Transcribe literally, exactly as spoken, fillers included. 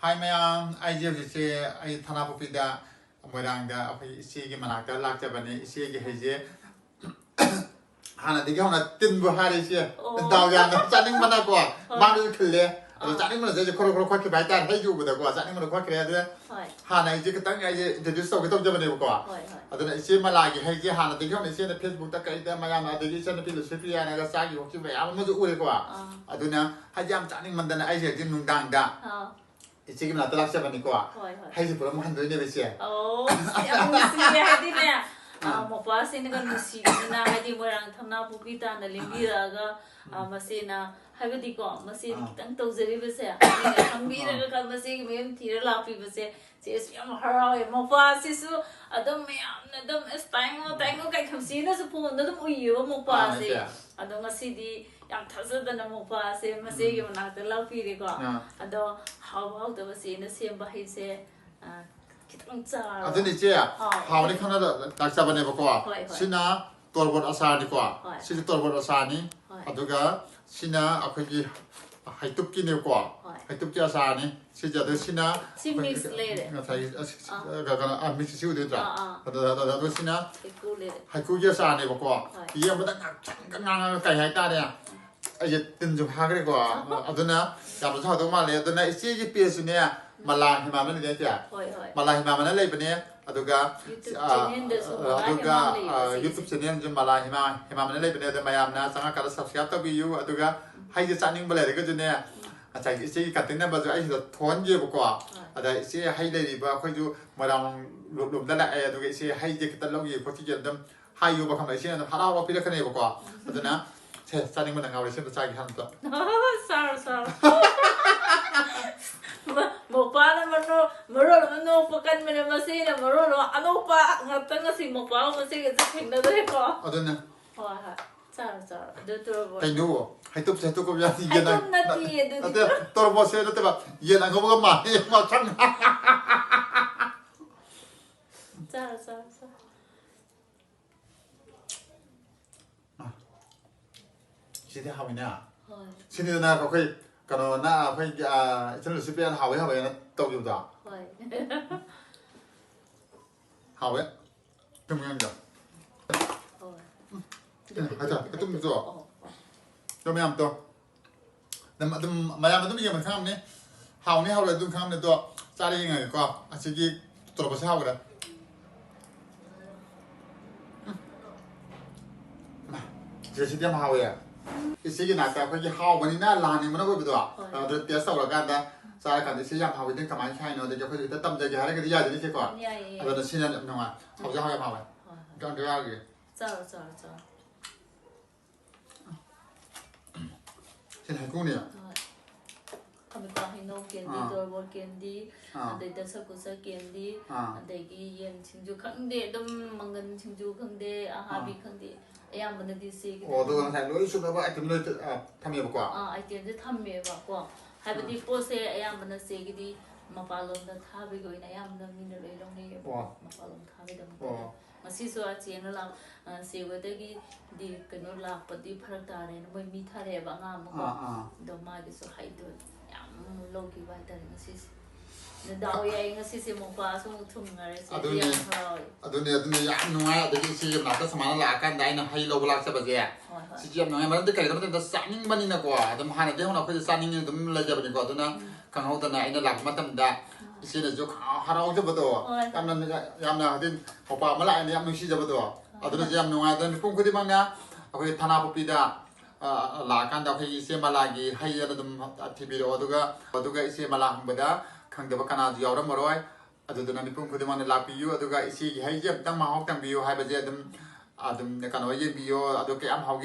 ꯍꯥꯏ ꯃꯌꯥꯝ, ꯑꯩꯁꯦ ꯍꯧꯖꯤꯛꯁꯦ ꯑꯩ ꯊꯅꯥꯄꯣꯛꯄꯤꯗ ꯃꯣꯏꯔꯥꯡꯗ ꯑꯩꯈꯣꯏ ꯏꯆꯦꯒꯤ ꯃꯅꯥꯛꯇ ꯂꯥꯛꯆꯕꯅꯦ꯫ ꯏꯆꯦꯒꯤ ꯍꯩꯁꯦ ꯍꯥꯟꯅꯗꯒꯤ ꯍꯧꯅ ꯇꯤꯟꯕꯨ ꯍꯥꯏꯔꯦ ꯏꯆꯦ꯫ ꯑꯣ꯫ ꯗꯥꯎ ꯌꯥꯝꯅ ꯆꯥꯅꯤꯡꯕꯅ ꯀꯣ꯫ ꯍꯣꯏ꯫ ꯃꯥꯡꯗꯁꯨ ꯈꯤꯜꯂꯦ꯫ ꯑꯗꯣ ꯑꯥ꯫ ꯆꯥꯅꯤꯡꯕꯅꯁꯨ ꯑꯩꯁꯦ ꯈꯣꯔꯣ ꯈꯣꯔꯣ ꯈꯣꯠꯈꯤꯕ ꯍꯥꯏꯇꯥꯔꯦ꯫ ꯍꯩꯁꯦ ꯎꯕꯗꯀꯣ ꯆꯥꯅꯤꯡꯕꯅ ꯈꯣꯠꯈ꯭ꯔꯦ꯫ ꯑꯗꯨꯅ ꯍꯣꯏ꯫ ꯍꯥꯟꯅ ꯑꯩꯁꯦ ꯈꯤꯇꯪ ꯑꯩꯁꯦ introduce ꯇꯧꯒꯦ ꯇꯧꯖꯕꯅꯦꯕꯀꯣ꯫ ꯍꯣꯏ, ꯍꯣꯏ꯫ ꯑꯗꯨꯅ ꯏꯆꯦ ꯃꯂꯥꯒꯤ ꯍꯩꯁꯦ ꯍꯥꯟꯅꯗꯒꯤ ꯍꯧꯅ ꯏꯆꯦꯅ Facebook ꯀꯩꯗ ꯃꯌꯥꯝꯅ, ꯑꯗꯒꯤ ꯏꯆꯟꯅꯨꯄꯤ ꯂꯨꯁꯤꯄ꯭ꯔꯤꯌꯥꯅꯒ ꯆꯥꯈꯤꯕ ꯈꯣꯠꯈꯤꯕ ꯃꯌꯥꯝ ꯑꯃꯁꯨ ꯎꯔꯦꯀꯣ꯫ ꯑꯥ꯫ ꯑꯗꯨꯅ ꯍꯩꯁꯦ ꯌꯥꯝ ꯆꯥꯅꯤꯡꯃꯟꯗꯅ ꯑꯩꯁꯦ ꯍꯧꯖꯤꯛ ꯅꯨꯡꯗꯥꯡꯗ ꯑꯥ꯫ ꯏꯆꯦꯒꯤ ꯃꯅꯥꯛꯇ ꯂꯥꯛꯆꯕꯅꯤꯀꯣ꯫ ꯍꯣꯏ, ꯍꯣꯏ꯫ ꯍꯩꯁꯦ ꯄꯨꯔꯛꯑꯝꯃꯨ ꯍꯟꯗꯣꯏꯅꯦꯕ ꯏꯆꯦ꯫ ꯑꯣ, ꯑꯁ, ꯌꯥꯝ ꯅꯨꯡꯁꯤꯌꯦ꯫ ꯍꯥꯏꯗꯤꯅꯦ, ꯑ, ꯑꯥ꯫ ꯃꯧꯄ꯭ꯋꯥꯁꯤꯡꯅꯒ ꯅꯨꯡꯁꯤꯕꯅꯤꯅ, ꯍꯥꯏꯗꯤ ꯃꯣꯏꯔꯥꯡ ꯊꯝꯅꯥ ꯄꯨꯈ꯭ꯔꯤ ꯇꯥꯟꯅ ꯂꯦꯡꯕꯤꯔꯛꯑꯒ, ꯑ, ꯎꯝ꯫ ꯃꯁꯤꯅ, ꯍꯥꯏꯕꯗꯤꯀꯣ, ꯃꯁꯤꯅ ꯑꯥ꯫ ꯈꯤꯇꯪ ꯇꯧꯖꯔꯤꯕꯁꯦ, ꯃꯤꯅ ꯈꯪꯕꯤꯔꯒ ꯑꯥ꯫ ꯈ-, ꯃꯁꯤꯒꯤ ꯃꯌꯨꯝ ꯊꯤꯔ ꯂꯥꯛꯄꯤꯕꯁꯦ, ꯆꯦꯁꯨ ꯌꯥꯝ ꯍꯔꯥꯎꯋꯦ꯫ ꯃꯧꯄ꯭ꯋꯥꯁꯤꯁꯨ ꯑꯗꯨꯝ ꯃꯌꯥꯝꯅ ꯑꯗꯨꯝ, "ꯑꯁ, ꯇꯥꯏꯉꯣ, ꯇꯥꯏꯉꯣ," ꯀꯥꯏ ꯈꯝꯁꯤꯅꯁꯨ ꯐꯣꯟꯗ ꯑꯗꯨꯝ ꯎꯏꯌꯦꯕ ꯃꯧꯄ꯭ꯋꯥꯁꯦ꯫ ꯑꯥ, ꯏꯆꯦ꯫ ꯑꯗꯣ ꯉꯁꯤꯗꯤ ꯌꯥꯝ ꯊꯥꯖꯗꯅ ꯃꯧꯄ꯭ꯋꯥꯁꯦ ꯃꯆꯦꯒꯤ ꯎꯝ꯫ ꯃꯅꯥꯛꯇ ꯂꯥꯛꯄꯤꯔꯦꯀꯣ꯫ ꯑꯥ꯫ ꯑꯗꯣ ꯍꯥꯎꯕ ꯍꯥꯎꯇꯕ ꯆꯦꯅ ꯁꯦꯝꯕ ꯍꯩꯁꯦ, ꯑ, ꯈꯤꯇꯪ ꯆꯥꯔꯣ꯫ ꯑꯗꯨꯅ ꯏꯆꯦ, ꯍꯥꯎ꯫ ꯍꯥꯎꯅꯤ ꯈꯪꯅ ꯂꯥꯛꯆꯕꯅꯦꯕꯀꯣ꯫ ꯍꯣꯏ, ꯍꯣꯏ꯫ ꯁꯤꯅ ꯇꯣꯔꯕꯣꯠ ꯑꯆꯥꯔꯅꯤꯀꯣ꯫ ꯍꯣꯏ꯫ ꯁꯤꯁꯨ ꯇꯣꯔꯕꯣꯠ ꯑꯆꯥꯔꯅꯤ꯫ ꯍꯣꯏ꯫ ꯑꯗꯨꯒ ꯁꯤꯅ ꯑꯩꯈꯣꯏꯒꯤ ꯍꯩꯇꯨꯞꯀꯤꯅꯦꯕꯀꯣ꯫ ꯍꯣꯏ꯫ ꯍꯩꯇꯨꯞꯀꯤ ꯑꯆꯥꯔꯅꯤ꯫ ꯁꯤꯁꯦ ꯑꯗꯨ ꯁꯤꯅ ꯁꯤ ꯑꯩꯈꯣꯏꯒꯤ mix ꯂꯩꯔꯦ꯫ ꯉꯁꯥꯏꯒꯤ ꯑꯁ-, ꯑꯥ꯫ ꯀꯩꯅꯣ, ꯑꯥ, mix ꯁꯤ ꯎꯗꯣꯏ ꯅꯠꯇ꯭ꯔꯥ? ꯑꯥ, ꯑꯥ꯫ ꯑꯗꯨ, ꯑꯗꯨ, ꯑꯗꯨ ꯁꯤꯅ ꯍꯩꯀ꯭ꯔꯨ ꯂꯩꯔꯦ꯫ ꯍꯩꯀ꯭ꯔꯨꯒꯤ ꯑꯆꯥꯔꯅꯦꯕꯀꯣ꯫ ꯍꯣꯏ꯫ ꯌꯦꯡꯕꯗ ꯉꯥꯡꯁꯪꯒ ꯉꯥꯡꯉꯒ ꯀꯩ ꯍꯥꯏꯇꯥꯔꯦ? ꯑꯩꯁꯦ ꯇꯤꯟꯁꯨ ꯍꯥꯈ꯭ꯔꯦꯀꯣ꯫ ꯑꯗꯨꯅ ꯌꯥꯝꯅꯁꯨ ꯍꯥꯎꯗꯧ ꯃꯥꯜꯂꯦ꯫ ꯑꯗꯨꯅ ꯏꯆꯦꯒꯤ pageꯁꯨꯅꯦ, ꯃꯂꯥ ꯍꯤꯃꯥꯃꯅꯤꯅꯦ ꯏꯆꯦ? ꯍꯣꯏ, ꯍꯣꯏ꯫ ꯃꯂꯥ ꯍꯤꯃꯥꯃꯅ ꯂꯩꯕꯅꯦ꯫ ꯑꯗꯨꯒ, YouTube ꯑ, channelꯗꯁꯨ ꯑ, ꯃꯂꯥ ꯑꯗꯨꯒ, ꯍꯤꯃꯥꯃ ꯂꯩꯌꯦ ꯑ, ꯏꯆꯦ꯫ YouTube channelꯁꯨ ꯃꯂꯥ ꯍꯤꯃꯥ-, ꯍꯤꯃꯥꯃꯅ ꯂꯩꯕꯅꯦ꯫ ꯑꯗ ꯃꯌꯥꯝꯅ ꯆꯪꯉꯛꯀꯥꯟꯗ subscribe ꯇꯧꯕꯤꯌꯨ꯫ ꯑꯗꯨꯒ ꯍꯩꯁꯦ ꯆꯥꯅꯤꯡꯕ ꯂꯩꯔꯒꯁꯨꯅꯦ, ꯉꯁꯥꯏꯒꯤ ꯏꯆꯦꯒꯤ contact numberꯁꯨ ꯑꯩ ꯁꯤꯗ ꯊꯣꯟꯒꯦꯕꯀꯣ꯫ ꯍꯣꯏ꯫ ꯑꯗ ꯏꯆꯦ ꯍꯩ ꯂꯩꯔꯤꯕ ꯑꯩꯈꯣꯏꯁꯨ ꯃꯣꯏꯔꯥꯡ ꯂꯣꯝꯗ ꯂꯥꯛꯑꯦ꯫ ꯑꯗꯨꯒ ꯏꯆꯦ ꯍꯩꯁꯦ ꯈꯤꯇ ꯂꯧꯒꯦ ꯈꯣꯠꯈꯤꯒꯦ ꯑꯗꯨꯝ ꯍꯥꯏꯌꯨꯕ ꯈꯪꯕ꯭ꯔꯥ? ꯏꯆꯦꯅ ꯑꯗꯨꯝ ꯍꯔꯥꯎ ꯍꯔꯥꯎ ꯄꯤꯔꯛꯀꯅꯦꯕꯀꯣ꯫ ꯑꯗꯨꯅ ꯁꯦ, ꯆꯥꯅꯤꯡꯕꯅ ꯉꯥꯎꯔꯦ, ꯁꯤ ꯑꯝꯇ ꯆꯥꯒꯦ ꯍꯥꯟꯅ ꯑꯝꯇ꯫ ꯆꯥꯔꯣ, ꯆꯥꯔꯣ꯫ ꯃ-, ꯃꯧꯄꯥꯅ ꯃꯅꯣ-, ꯃꯔꯣꯜ ꯑꯃ ꯅꯣꯛꯄ ꯀꯟꯕꯅꯦ, ꯃꯆꯦꯅ ꯃꯔꯣꯜ ꯑꯃ ꯑꯅꯣꯛꯄ ꯉꯥꯛꯇ ꯉꯁꯤ ꯃꯧꯄꯥ ꯃꯆꯦꯒꯁꯦ ꯊꯦꯡꯅꯗꯣꯏꯀꯣ꯫ ꯑꯗꯨꯅ ꯍꯣꯏ, ꯍꯣꯏ꯫ ꯆꯥꯔꯣ, ꯆꯥꯔꯣ꯫ ꯑꯗꯨ ꯇꯣꯔꯕꯣꯠ꯫ ꯀꯩꯅꯣ? ꯍꯩꯇꯨꯞꯁꯦ ꯍꯩꯇꯨꯞ ꯀꯧꯕ ꯌꯥꯗꯦ, ꯌꯦꯟ ꯍꯩꯇꯨꯞ ꯅꯠꯇꯤꯌꯦ, ꯑꯗꯨꯗꯤ ꯅꯠꯇꯦ, ꯇꯣꯔꯕꯣꯠꯁꯦ ꯅꯠꯇꯦꯕ, ꯌꯦꯟ ꯑꯉꯧꯕꯒ ꯃꯥꯜꯂꯦ, ꯃꯁꯝ꯫ ꯆꯥꯔꯣ, ꯆꯥꯔꯣ, ꯆꯥꯔꯣ꯫ ꯁꯤꯗꯤ ꯍꯥꯎꯋꯤꯅꯦ꯫ ꯍꯣꯏ꯫ ꯁꯤꯅꯤꯗꯅ ꯑꯩꯈꯣꯏ ꯀꯩꯅꯣꯅ ꯑꯩꯈꯣꯏꯒꯤ, ꯑ, ꯏꯆꯜ ꯂꯨꯁꯤꯄꯤꯌꯥꯅ ꯍꯥꯎꯋꯦ ꯍꯥꯎꯋꯦꯅ ꯇꯧꯈꯤꯕꯗꯣ꯫ ꯍꯣꯏ꯫ ꯍꯥꯎꯋꯦ꯫ ꯇꯨꯝ ꯌꯥꯝꯗꯣ꯫ ꯍꯣꯏ꯫ ꯍꯥꯏꯗꯣ, ꯑꯗꯨꯝ ꯇꯣ꯫ ꯑꯣ, ꯑꯣ꯫ ꯇꯣ ꯃꯌꯥꯝ ꯇꯣ꯫ ꯑꯗꯨꯝ, ꯑꯗꯨꯝ ꯃꯌꯥꯝ ꯑꯗꯨꯝ ꯌꯦꯡꯕ ꯈꯪꯉꯝꯅꯤ꯫ ꯍꯥꯎꯅꯤ ꯍꯥꯎꯔꯣꯏ ꯑꯗꯨꯝ ꯈꯪꯉꯝꯅꯤ꯫ ꯑꯗꯣ ꯆꯥꯔ ꯌꯦꯡꯉꯒꯦꯀꯣ꯫ ꯑꯁꯤꯒꯤ ꯇꯣꯔꯕꯣꯠꯁꯦ ꯍꯥꯎꯈ꯭ꯔꯦ꯫ ꯎꯝ꯫ ꯃꯥ, ꯖꯦꯁꯤꯗꯤ ꯌꯥꯝ ꯍꯥꯎꯋꯦ꯫ ꯏꯆꯦꯒꯤ ꯅꯥꯛꯇ ꯑꯩꯈꯣꯏꯒꯤ ꯍꯥꯎꯕꯅꯤꯅ ꯂꯥꯟꯅꯤꯡꯕꯅ ꯑꯣꯏꯕꯗꯣ꯫ ꯍꯣꯏ꯫ ꯑꯗꯨ ꯇꯦꯁ ꯇꯧꯔꯀꯥꯟꯗ ꯆꯥꯔꯀꯥꯟꯗ ꯏꯆꯦ ꯌꯥꯝ ꯍꯥꯎꯋꯤ, ꯅꯪ ꯀꯃꯥꯏꯅ ꯍꯥꯏꯅꯣ? ꯑꯗꯒꯤ ꯑꯩꯈꯣꯏꯁꯨ ꯍꯦꯛꯇ ꯇꯝꯖꯒꯦ ꯍꯥꯏꯔꯒꯗꯤ ꯌꯥꯗꯦꯅꯦ ꯏꯆꯦꯀꯣ꯫ ꯌꯥꯏꯌꯦ, ꯌꯥꯏꯌꯦ꯫ ꯑꯗꯨꯅ ꯁꯤꯅ ꯌꯥꯝ ꯅꯨꯡꯉꯥꯏ꯫ ꯍꯥꯎꯁꯨ ꯍꯥꯎꯋꯦ, ꯍꯥꯎꯋꯦ꯫ ꯍꯣꯏ, ꯍꯣꯏ꯫ ꯀꯌꯥ ꯀꯌꯥꯒꯤ? ꯆꯥꯔꯣ, ꯆꯥꯔꯣ, ꯆꯥꯔꯣ꯫ ꯁꯤꯅ ꯍꯩꯀ꯭ꯔꯨꯅꯦ꯫ ꯍꯣꯏ꯫ ꯑꯃꯤꯄꯥ ꯍꯩꯅꯧ ꯀꯦꯟꯗꯤ, ꯑꯥ꯫ ꯇꯣꯔꯕꯣꯠ ꯀꯦꯟꯗꯤ, ꯑꯥ꯫ ꯑꯗꯩ ꯗꯁꯀꯨꯁ ꯀꯦꯟꯗꯤ, ꯑꯥ꯫ ꯑꯗꯒꯤ ꯌꯦꯟ ꯁꯤꯡꯖꯨ ꯈꯪꯗꯦ, ꯑꯗꯨꯝ ꯃꯪꯒꯟ ꯁꯤꯡꯖꯨ ꯈꯪꯗꯦ, ꯑꯍꯥꯕꯤ ꯑꯥ꯫ ꯈꯪꯗꯦ, ꯑꯌꯥꯝꯕꯅꯗꯤ ꯁꯤꯒꯤꯗ ꯑꯣ, ꯑꯗꯨꯒ ꯑꯗꯨꯝ ꯉꯁꯥꯏ ꯂꯣꯏ ꯁꯨꯅꯕ item ꯂꯣꯏ, ꯑ, ꯊꯝꯃꯦꯕꯀꯣ? ꯑꯥ, itemꯁꯦ ꯊꯝꯃꯦꯕꯀꯣ꯫ ꯍꯥꯏꯕꯗꯤ ꯑꯥ꯫ ꯄꯣꯠꯁꯦ ꯑꯌꯥꯝꯕꯅ ꯆꯦꯒꯤꯗꯤ ꯃꯄꯥꯟꯂꯣꯝꯗ ꯊꯥꯕꯒꯤ ꯑꯣꯏꯅ ꯑꯌꯥꯝꯕꯅ ꯃꯤꯅ ꯂꯣꯏ ꯂꯧꯅꯩꯌꯦꯕꯀꯣ꯫ ꯑꯣ꯫ ꯃꯄꯥꯟꯂꯣꯝ ꯊꯥꯕꯩꯗꯃꯛꯇ꯫ ꯑꯣ꯫ ꯉꯁꯤꯁꯨ ꯑ ꯆꯦꯅ ꯂꯥꯛ-, ꯑ, ꯆꯦ ꯍꯣꯏꯗꯒꯤꯗꯤ ꯀꯩꯅꯣ ꯂꯥꯛꯄꯗꯤ ꯐꯔꯛ ꯇꯥꯔꯦꯅ ꯃꯣꯏ ꯃꯤ ꯊꯥꯔꯛꯑꯦꯕ, ꯑꯉꯥꯡ ꯑꯃꯀꯣ꯫ ꯑꯥ, ꯑꯥ꯫ ꯑꯗꯣ ꯃꯥꯒꯤꯁꯨ ꯍꯩꯗꯣ ꯌꯥꯝ ꯂꯧꯈꯤꯕ ꯍꯥꯏꯇꯥꯔꯦ ꯉꯁꯤꯁꯦ꯫ ꯑꯗꯣ ꯗꯥꯎ ꯌꯥꯏ, ꯉꯁꯤꯁꯦ ꯃꯣꯝꯄꯥꯛꯁꯨ ꯑꯃꯨꯛ ꯊꯨꯡꯉꯔꯦ꯫ ꯆꯦꯁꯦ ꯑꯗꯨꯅꯦ꯫ ꯌꯥꯝ ꯍꯔꯥꯎꯋꯦ꯫ ꯑꯗꯨꯅꯦ, ꯑꯗꯨꯅꯦ, ꯌꯥꯝ ꯅꯨꯡꯉꯥꯏ꯫ ꯑꯗꯒꯤ ꯏꯆꯦꯒꯤ ꯃꯅꯥꯛꯇ ꯁꯨꯃꯥꯏꯅ ꯂꯥꯛꯑꯀꯥꯟꯗ ꯑꯩꯅ ꯍꯩ ꯂꯧꯕ ꯂꯥꯛꯆꯕꯁꯦ, ꯍꯣꯏ, ꯍꯣꯏ꯫ ꯁꯤꯁꯨ ꯌꯥꯝ ꯅꯨꯡꯉꯥꯏ꯫ ꯃꯔꯝꯗꯤ ꯀꯩꯒꯤꯅꯣ ꯃꯇꯝꯗ ꯆꯥꯅꯤꯡꯕꯅꯤꯅꯀꯣ, ꯑꯗꯨꯝ ꯍꯥꯟꯅꯗꯤ ꯍꯧꯅ ꯑꯩꯈꯣꯏꯁꯨ ꯆꯥꯅꯤꯡꯉꯦ ꯑꯗꯨꯝ ꯂꯩꯖꯕꯅꯤꯀꯣ꯫ ꯑꯗꯨꯅ ꯎꯝ꯫ ꯈꯪꯍꯧꯗꯅ ꯑꯩꯅ ꯂꯥꯛꯄ ꯃꯇꯝꯗ ꯏꯆꯦꯅꯁꯨ ꯍꯔꯥꯎꯖꯕꯗꯣ, ꯍꯣꯏ꯫ ꯌꯥꯝꯅ, ꯌꯥꯝꯅ ꯍꯥꯏꯗꯤ ꯃꯣꯝꯄꯥꯛ ꯑꯃ ꯂꯥꯛꯑꯦꯅ ꯌꯥꯝ ꯅꯨꯡꯁꯤꯖꯕꯗꯣ, ꯑꯗꯨꯅꯁꯨ ꯌꯥꯝ ꯅꯨꯡꯉꯥꯏ꯫ ꯑꯗꯨꯅ ꯃꯤꯄꯨꯝ ꯈꯨꯗꯤꯡꯃꯛꯅ ꯑꯩꯈꯣꯏ ꯊꯅꯥꯄꯣꯛꯄꯤꯗ, ꯑ, ꯂꯥꯛꯑꯀꯥꯟꯗ ꯑꯩꯈꯣꯏꯒꯤ ꯏꯆꯦ ꯃꯂꯥꯒꯤ ꯍꯩ ꯑꯅ ꯑꯗꯨꯝ ꯊꯤꯕꯤꯔꯛꯑꯣ꯫ ꯑꯗꯨꯒ, ꯑꯗꯨꯒ ꯏꯆꯦ ꯃꯂꯥ ꯍꯪꯕꯗ ꯈꯪꯗꯕ ꯀꯅꯥꯁꯨ ꯌꯥꯎꯔꯝꯃꯔꯣꯏ꯫ ꯑꯗꯨꯗꯨꯅ ꯃꯤꯄꯨꯝ ꯈꯨꯗꯤꯡꯃꯛꯅ ꯂꯥꯛꯄꯤꯌꯨ, ꯑꯗꯨꯒ ꯏꯆꯦꯒꯤ ꯍꯩꯁꯦ ꯑꯝꯇꯪ ꯃꯍꯥꯎ ꯇꯪꯕꯤꯌꯨ ꯍꯥꯏꯕꯁꯦ ꯑꯗꯨꯝ, ꯑꯗꯨꯝ ꯀꯩꯅꯣ ꯌꯦꯡꯕꯤꯌꯣ꯫ ꯑꯗꯣ ꯀꯌꯥꯝ ꯍꯥꯎꯒꯦ